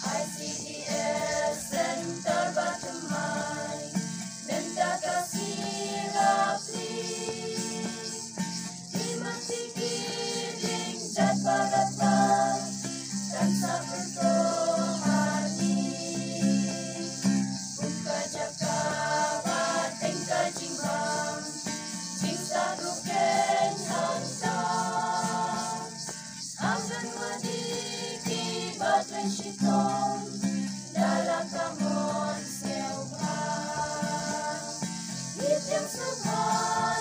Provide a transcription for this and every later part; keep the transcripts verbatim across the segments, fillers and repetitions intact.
I C D S Center ba thymmai, mynta ka sila pli. Ki mati ki ding jat ba rata, kan sa pynto hani. Kum ka jaka ba teng ka jingbam, jingsa ruken hangta. Anganwadi ki ba trei shitom, da la ka mon sngewbha. Ngi pdiang sngewbha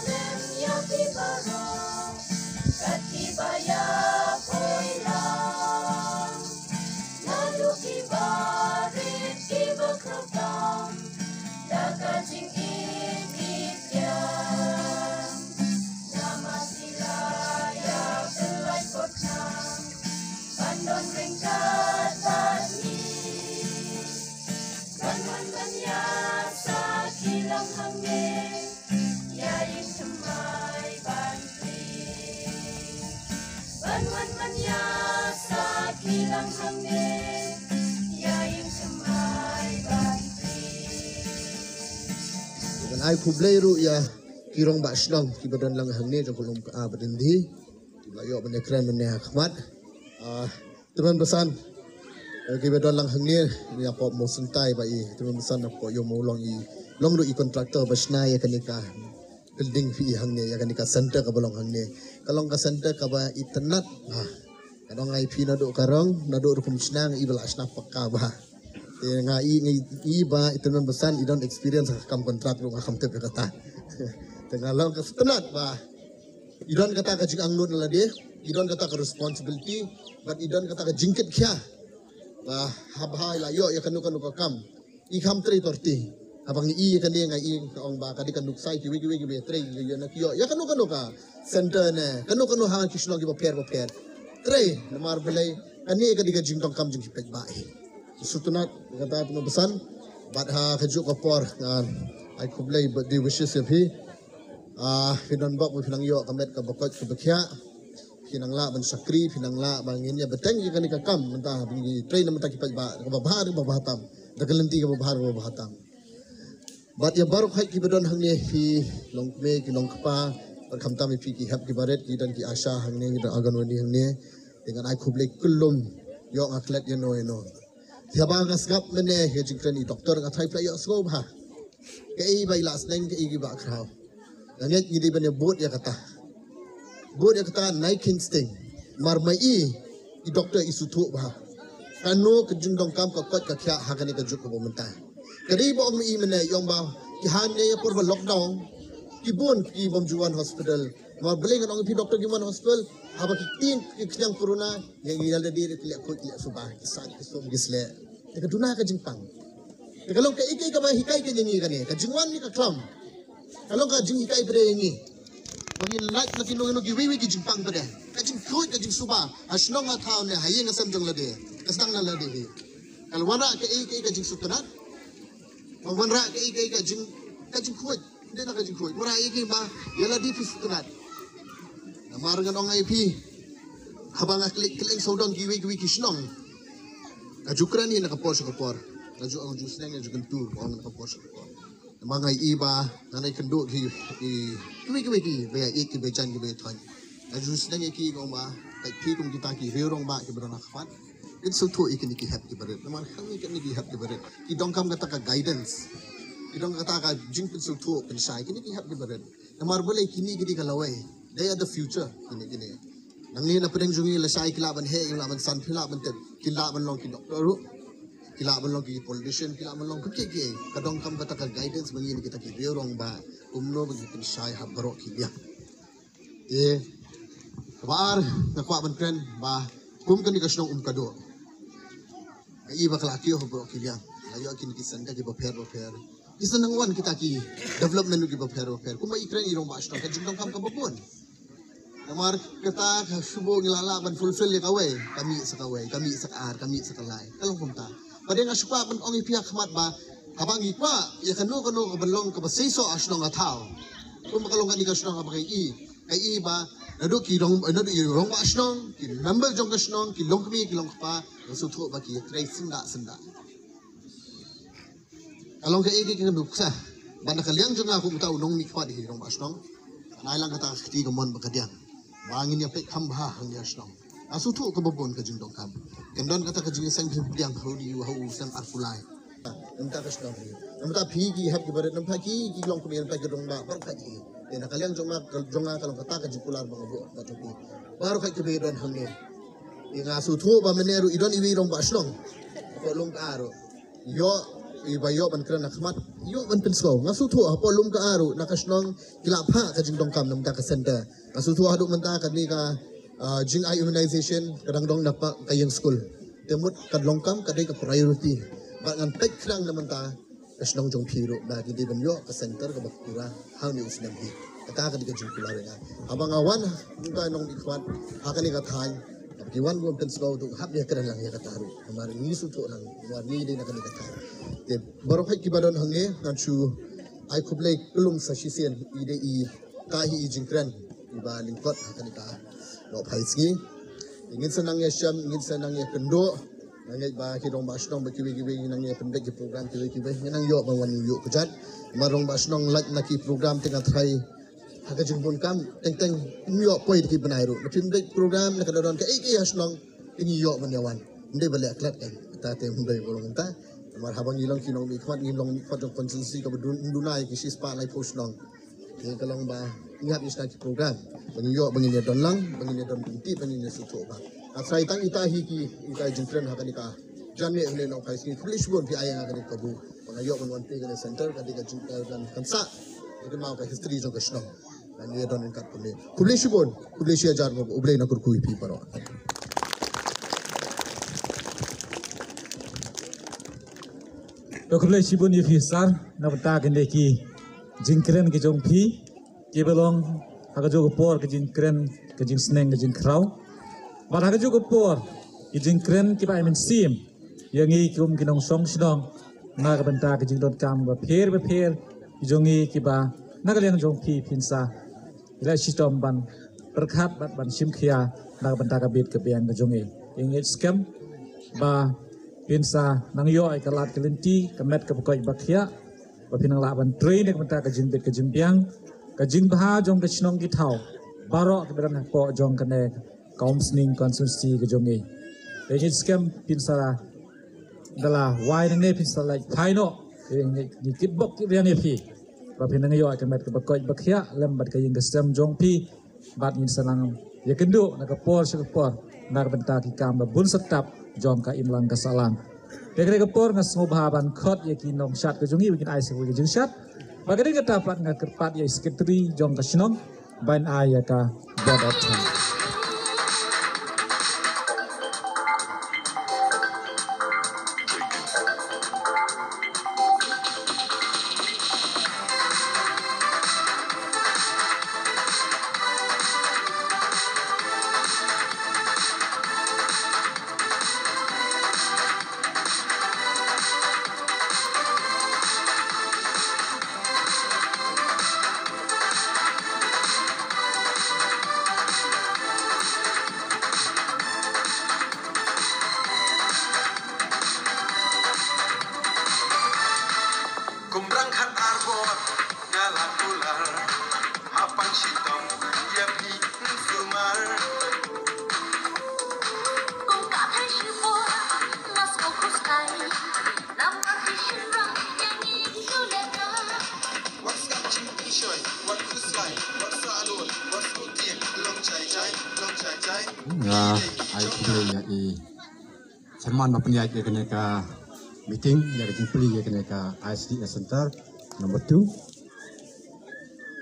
lem ïa phi baroh, kat ki ba ïa poi lang. Naduh ki ba rit ki ba khraw tam, da ka jingim i pdiang. Namar sila ïa pynlait bor khnang, ban don ryngkat bad ngi. Ban wan ban ïa sa ki lang hangne, ïa ïing thymmai ban pli. Ban wan ban ïa sa ki lang hangne, ïa ïing thymmai ban pli. Ngan ai khublei ruh ïa ki rangbah shnong ki ba don lang hangne jong ka Lum Ka A Badindi, ki ba ïoh ban ïakren mynne ha khmat. Ah, tymmen basan, eh, ki ba don lang hangne, ïa pop mo syntai ba i, tymmen basan na pop ïoh mo long i, long ruh i contractor ba shna ïa kane ka building phi i hangne, ïa kane ka center ka ba long hangne. Ka long ka center ka ba itynnat. Ah, ka dang ai phi naduh ka rong, naduh rukom shna i ba la shna pakka ba. Te nga i, nga i ba i tymmen basan i don experience ha kam contract ruh nga kam tip ïa kata. Te nga long ka itynnat ba i don kata ka jingangnud na lade, i don kata ka responsibility, bad i don kata ka jingkit khia. Ba haba i la ïoh ïa kano kano ka kam, i kham trei torti. Haba ngi i ïa kane nga i ka ong ba ka dei ka nuksa ïa kiwei kiwei kiba trei, ïa na ki ïoh ïa kano kano ka center ne kano kano ha ki shnong kiba pher ba pher. Trei namar balei, kane ka dei ka jingdonkam jong ki paidbah hi. Sngewtynnat kata, tymmen basan. Bad ha kajuh ka por ngan ai khublei bad dei wishes ïa phi. Ah, phi don bok ba phi nang ïoh ka met kaba koit kaba khiah. Phi nang lah ban shakri, phi nang lah ban ngin ïa bteng ïa kane ka kam mynta ba ngi trei na mynta ki paidbah, kaba bha kaba bha tam. Da ka lynti kaba bha kaba bha tam. Bad ïa baroh hi ki ba don hangne, phi long kmie ki long kpa, bad khamtam ïa phi ki hep ki barit, ki don ki ASHA hangne, ki don Anganwadi hangne. Te ngan ai khublei kyllum, ïoh nga klet ïano ïano. Te haba nga sngap mynne ïa jingkren i doktor nga tharai phi la ïohsngew bha. Kaei ba i la sneng, kaei ki ba khraw. Nga ngeit ngi dei ban ïa bud ïa kata. Bud ïa kata nai kin sting. Mar ma i, i doktor i sngewthuh bha kano ka jingdonkam ka koit ka khiah ha kane ka juk kaba mynta. Ka dei ba ong ma i mynne i ong ba ki hangne ïa por ba lockdown, ki bun ki bym ju wan hospital. Mar balei ngan ong ïa phi doktor ki wan hospital, haba ki tieng ki khñiang corona, ïa ngi ïa lade ki leh khuid ki leh suba, ki sait ki sum ki sleh. Te ka duna ka jingpang. Te ka long kaei kaei kaba hikai ka ïa ngi kane, ka jingwan ne ka klam. Ka long ka jinghikai briew ïa ngi. Ba ngin lait na kino kino kiwei wei ki jingpang briew. Ka jingkhuid ka jingsuba ha shnong ha thaw ne ha ïing ha sem jong lade. Ka sdang na lade hi. Ka la wanrah kaei kaei ka jingsngewtynnat. Ka wanrah kaei kaei ka jing, ka jingkhuid. Dei na ka jingkhuid. Wanrah ïa ki ba ïa lade phi sngewtynnat. Namar ngan ong ïa phi, haba nga kylli kylleng sawdong kiwei kiwei ki shnong, nga ju kren hi na ka por sha ka por. Nga ju ong, ju sneng, nga ju kyntu ong na ka por sha ka por. Namar nga i ba nga nai kynduh ki, ki, kiwei kiwei ki ba ïa ïeit, ki ba jan, ki ba ïa thoiñ. Nga ju sneng ïa ki, nga ong ba, peit phi kum kita ki riew rangbah ki ba don ha khmat, kin sngewthuh ïa kine ki hep ki barit. Namar kine ki hep ki barit ki donkam kata ka guidance, ki donkam kata ka jingpynsngewthuh pynshai kine ki hep ki barit. Namar balei, kine ki dei ka lawei. They are the future. Kine, kine. Nangne na pdeng jong ngi lashai ki lah ban heh, ki lah ban san, ki lah ban tip, ki lah ban long ki doktor ruh, ki lah ban long ki politician, ki lah ban long kiei kiei. Ka donkam kata ka guidance ba ngi na kita ki riew rangbah, kumno ba ngi pynshai ha baroh ki liang. Te Ba ar, nga kwah ban kren ba kum kane ka shnong Umkadooh, ka i ba ka la kiew ha baroh ki liang. La ïoh kine ki center kiba pher ba pher. Ki sa nang wan kita ki development kiba pher ba pher. Kumba i kren i rangbah shnong, ka jingdonkam kaba bun. Namar kata ka shu buh ngi la lah ban fulfill ïa kawei, ka mih sa kawei, ka mih sa ka ar, ka mih sa ka lai. Ka long kumta. Ba dei nga shu kwah ban ong ïa phi ha khmat ba haba ngi kwah ïa kano kano kaban long kaba seisoh ha shnong ha thaw, kumba ka long kane ka shnong haba ka i, ka i ba naduh ki rong, naduh i rangbah shnong, ki member jong ka shnong, ki longkmie, ki longkpa, nga sngewthuh ba ki trei syndah syndah. Ka long kaei kaei ka nuksa ba na ka liang jong nga kum uta u nongmihkhmat hi rangbah shnong, nai lang kata ka kti kamon ba ka diang ba ngin ïa peit kham bha hangne ha shnong. Nga sngewthuh kaba bun ka jingdonkam. Kan don kata ka jingïaseng pdiang ha u dei u ha u snem arphew lai. Namta ka shnong hi, namta phi ki hep ki barit, namta ki ki longkmie, namta ki rangbah baroh ka jingïaseng. Te na ka liang jong nga, jong nga ka long kata ka jingkular ba nga buh ba jong phi baroh ka ki ba don hangne. Nga sngewthuh ba mynne ruh i don iwei i rangbah shnong hapoh Lumka ruh. Ïoh, i ba ïoh ban kren ha khmat, ïoh ban pynsngew. Nga sngewthuh hapoh Lumka ruh na ka shnong ki la phah ka jingdonkam namta ka center. Nga sngewthuh haduh mynta kane ka, ah, jingai immunization ka dang don na ka ïing skul. Te mut ka donkam ka dei ka priority. Bad ngan peit khnang na mynta ka shnong jong phi ruh ba ki dei ban ïoh ka center kaba pura hangne u snem hi. Kata ka dei ka jingkular ïa nga. Haba nga wan ha ka nongmihkhmat ha kane ka thaiñ, haba ki wan ban pynsngew, to hap ïa kren lang ïa kata ruh. Namar ngi sngewthuh lang namar ngi dei na kane ka thaiñ. Te baroh hi kiba don hangne, ngan shu ai khublei kyllum sa shisien. I dei i, ka hi i jingkren iba lyngkot ha kane ka Nohphaisngi. Ngin sa nang ïashem, ngin sa nang ïakynduh. Nga ngeit ba ki rangbah shnong ba kiwei kiwei ngi nang ïa pynbeit ki program kiwei kiwei, ngi nang ïoh ban wan ïuh kjat. Namar rangbah shnong lait na ki program te nga tharai ha ka jingbun kam teng teng ym ïoh poi da ki bnai ruh. Na pynbeit program na ka don kaei kaei ha shnong te ngi ïoh ban ïa wan. Ym dei ba leh klet kan. Kata te ym dei ba long kata. Namar haba ngi long ki nongmihkhmat, ngi long mihkhmat jong constituency kaba dun, duna ïa ki shispah laiphew shnong. Te ka long ba ngi hap ïa shna ki program ba ngin ïoh, ba ngin ïa don lang, ba ngin ïa don lynti, ba ngin ïa sngewthuh ba nga tharai tang ita hi ki, ita i jingkren ha kane ka janmiet ha kane Nohphaisngi. Khublei shibun phi ai ïa nga kane ka kabu ba nga ïoh ban wan plie kane center, ka dei ka jingkren kan sah ïa ka, ma ka history jong ka shnong. Ba ngi ïa don ryngkat kumne. Khublei shibun, khublei shi hajar, ba U Blei un kyrkhu ïa phi baroh. To khublei shibun ïa phi sir, na bynta kine ki jingkren ki jong phi kiba long ha kajuh ka por ka jingkren ka jingsneng ka jingkhraw. Bad ha kajuh ka por ki jingkren kiba ai mynsiem ïa ngi kum ki nongshong shnong na ka bynta ka jingdonkam bapher bapher ki jong ngi kiba na ka liang jong phi phin sa ïa la shitom ban pyrkhat bad ban shim khia na ka bynta ka bit ka biang ka jong ngi. Ïa ngi skhem ba phin sa nang ïoh ïa ka lad ka lynti, ka met ka bakoit bakhiah, ba phin nang lah ban trei na ka bynta ka jingbit ka jingbiang, ka jingbha jong ka shnong ki thaw baroh kiba don hapoh jong kane ka Umsning constituency ka jong ngi. Ïa ngi skhem phin sa da la wai nangne phin sa leit phai noh. Ïa ngi, ngi kit bok kit riang ïa phi ba phin nang ïoh ïa ka met ka bakoit bakhiah lem bad ka ïing ka sem jong phi. Bad ngin sa nang ïakynduh na ka por sha ka por na ka bynta ki kam ba bun sa tap jong ka imlang ka sahlang. Te kane ka por nga sngewbha ban khot ïa ki nongshad ka jong ngi ba kin ai sa kawei ka jingshad. Bad ka dei kata pat nga kyrpad ïa i secretary jong ka shnong ban ai ïa ka vote of thanks. Kumbrang khat arbor nga la kular, hapang shitom ïa phi sumar. Kum ka thai shibor nga sngewkhuskai namar phi shynrang ïa ngi shu lehkai. Wat skam jingpynshoi, wat khuskai, wat sah lur, wat sngewtieng, long jai jai, long jai jai. Nga ai khublei ïa i Chairman ba pynïaid ïa kane ka meeting, ïa ka jingplie ïa kane ka I C D S Center number two.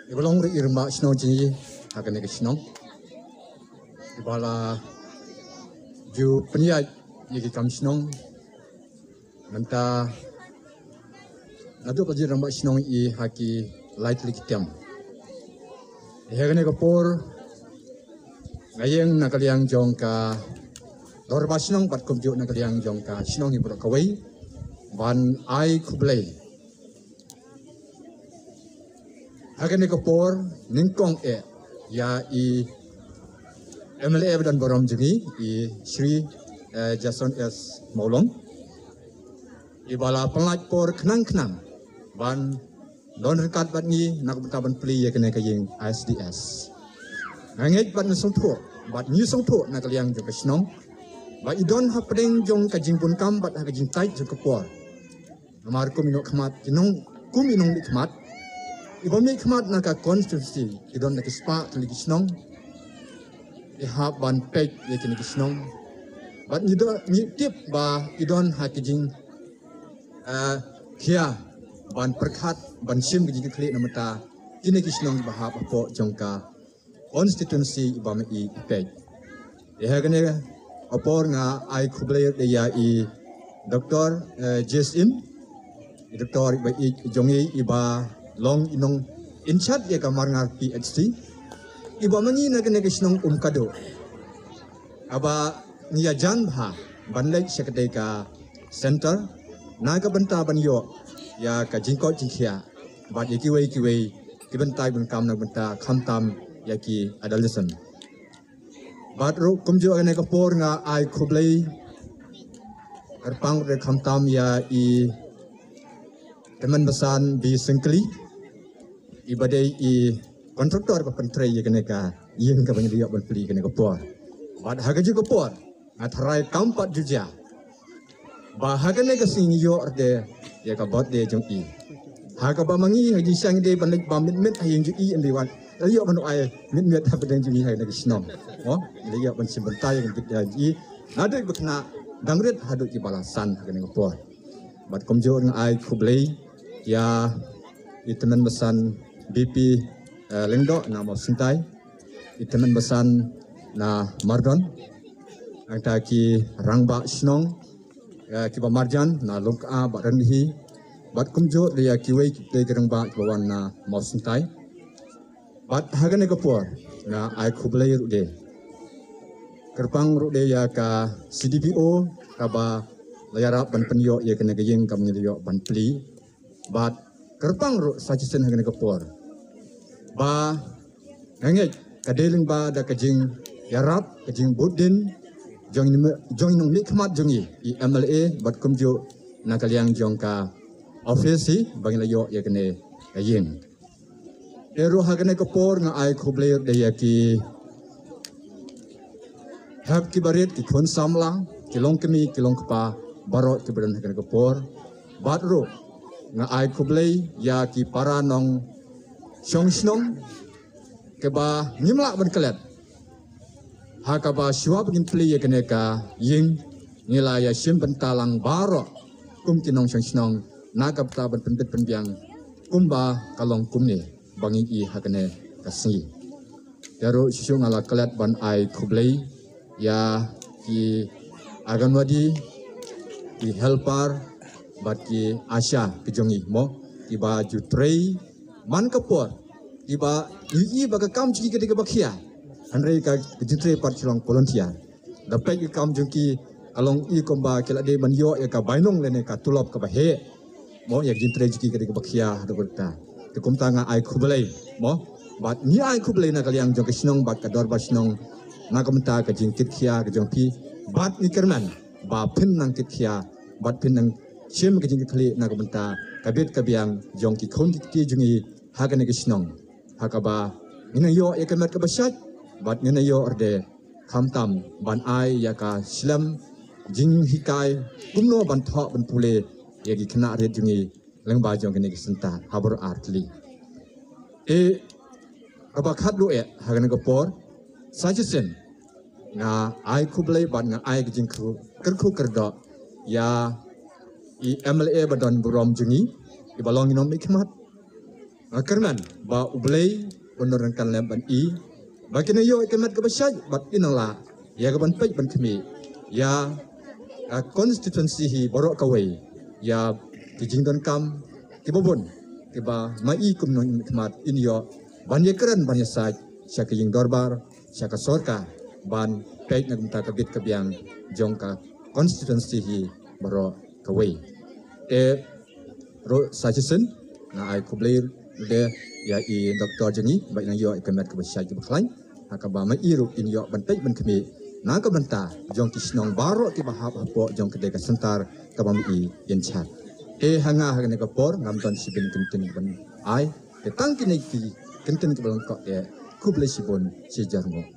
Ïa ba long ruh i rangbah shnong jong ngi ha kane ka shnong. Ba la ju pynïaid ïa ki kam shnong mynta naduh ka jingrangbah shnong i ha ki lai tylli ki tem. Ha kane ka por nga ïeng na ka liang jong ka dorbar shnong bad kumjuh na ka liang jong ka shnong i baroh kawei ban ai khublei. Ha kane ka por nyngkong eh ïa i M L A ba don burom jong ngi i Shri eh, Jason S Mawlong. I ba la pynlait por khnang khnang ban don ryngkat bad ngi na ka bynta ban plie ïa kane ka ïing I S D S. Nga ngeit bad nga sngewthuh bad ngi sngewthuh na ka liang jong ka shnong ba i don hapdeng jong ka jingbun kam bad ha ka jingtait jong ka por. Namar kum i nongmihkhmat ki nong kum i nongmihkhmat i ba mihkhmat na ka constituency i don na ki spah tylli ki shnong. I hap ban peit ïa kine ki shnong bad ngi don ngi tip ba i don ha ki jing eh, khia ban pyrkhat ban shim ki jingkitkhlieh na mynta kine ki shnong ba hap hapoh jong ka constituency i ba ma i peit. Ïa ha kane ka por nga ai khublei ïa i Doctor eh, J S M i Doctor i ba i jong i i ba long i nong in charge ïa ka Marngar P H C. I ba ma ngi na kane ka shnong Umkadooh. Aba ngi ïa jan bha ban leit sha katei ka center na ka bynta ban ïoh ïa ka jingkoit jingkhiah bad ïa kiwei kiwei ki bynta ban kam na ka bynta khamtam ïa ki adolescent. Bad ruh kumjuh kane ka por nga ai khublei kyrpang ruh khamtam ïa i Tymmen Basan B Syngkli i ba dei i contractor ba pyntrei ïa kane ka ïing kaba ngi la ïoh ban plie kane ka por. Bad ha kajuh ka por nga tharai kam pat ju jia ba ha kane ka sngi ngi ïoh de ïa ka birthday jong i. Ha kaba ma ngi ha jingshisha ngi dei ban leit bam mit mit ha ïing jong i, ym dei ban ïoh ban ai mit mit hapdeng jong i ha kane ka shnong. Mo ngi la ïoh ban shim bynta ïa ka birthday jong i. Naduh ba khynnah dang rit haduh ki ba la san ha kane ka por. Bad kumjuh nga ai khublei ïa i Tymmen Basan B P eh, Lyngdoh na Mawsyntai, i Tymmen Basan na Mardon, nangta ki rangbah shnong eh, kiba marjan na Lyngdoh bad Rynhi, bad kumjuh ïa kiwei ki rangbah kiba wan na Mawsyntai. Bad ha kane ka por nga ai khublei ruh de kyrpang ruh de ïa ka C D P O kaba la ïarap ban pynïoh ïa kane ka ïing kam ngi la ïoh ban plie. Bad kyrpang ruh sa shisien ha kane ka por ba nga ngeit ka dei lyngba da ka jingïarap ka jingbud dien jong i nongmihkhmat jong i, i M L A bad kumjuh na ka liang jong ka office i ba ngi la ïoh ïa kane ka ïing. Te ruh ha kane ka por nga ai khublei de ïa ki hep ki barit ki khun samla ki longkmie ki longkpa baroh kiba don ha kane ka por. Bad ruh nga ai khublei ïa ki para nongshong shnong kiba ngim lah ban klet ha kaba shuwa ba ngin plie ïa kane ka ïing ngi la ïa shim bynta lang baroh kum ki nongshong shnong na ka bynta ban pynbit pynbiang kumba ka long kumne ba ngi i ha kane ka sngi. Te ruh shisha nga la klet ban ai khublei ïa ki Anganwadi, ki helper bad ki ASHA ki jong i mo kiba ju trei man ka por kiba i i ba ka kam jong ki ka dei kaba khia. Hynrei ka jingtrei pat ki long volunteer. Da peit ka kam jong ki ka long i kumba ki la dei ban ïoh ïa ka bainong lane ka tulop kaba heh. Mo ïa ka jingtrei jong ki ka dei kaba khia haduh katta. Te kumta nga ai khublei mo bad ngi ai khublei na ka liang jong ka shnong bad ka dorbar shnong na ka bynta ka jingkit khia ka jong phi bad ngi kyrmen ba phin nang kit khia bad phin nang shim ka jingkitkhlieh na ka bynta ka bit ka biang jong ki khun ki kti jong ngi ha kane ka shnong. Ha kaba ngin nang ïoh ïa ka met kaba shait bad ngin nang ïoh ruh de khamtam ban ai ïa ka shlem jinghikai kumno ban thoh ban pule ïa ki khynnah rit jong ngi lyngba jong kane ka synta ha baroh artylli. Te kaba khatduh eh ha kane ka por sa shisien nga ai khublei bad nga ai ka jingkyrkhu kyrdoh ïa i M L A ba don burom jong ngi i ba long i nongmihkhmat. Nga kyrmen ba U Blei un nang ryngkat lem bad i ba kin ïoh ïa ka met kaba shait bad kin nang lah ïa ka ban peit ban khmih ïa ka constituency hi baroh kawei, ïa ki jingdonkam kiba bun kiba ma i kum u nongmihkhmat in ïoh ban ïakren ban ïasaid sha ka ïing dorbar, sha ka sorkar, ban peit na ka bynta ka bit ka biang jong ka constituency hi baroh kawei. Te ruh sa shisien nga ai khublei ïa i Doctor jong ngi ba i nang ïoh ïa ka met kaba shait kaba khlaiñ, ha kaba ma i ruh in ïoh ban peit ban khmih na ka bynta jong ki shnong baroh kiba hap hapoh jong ka dei ka centre kaba ma i in charge. Te ha nga ha kane ka por ngam don shibun kyntien ban ai, te tang kine ki kyntien kiba lyngkot. Te khublei shibun, shi hajar nguh.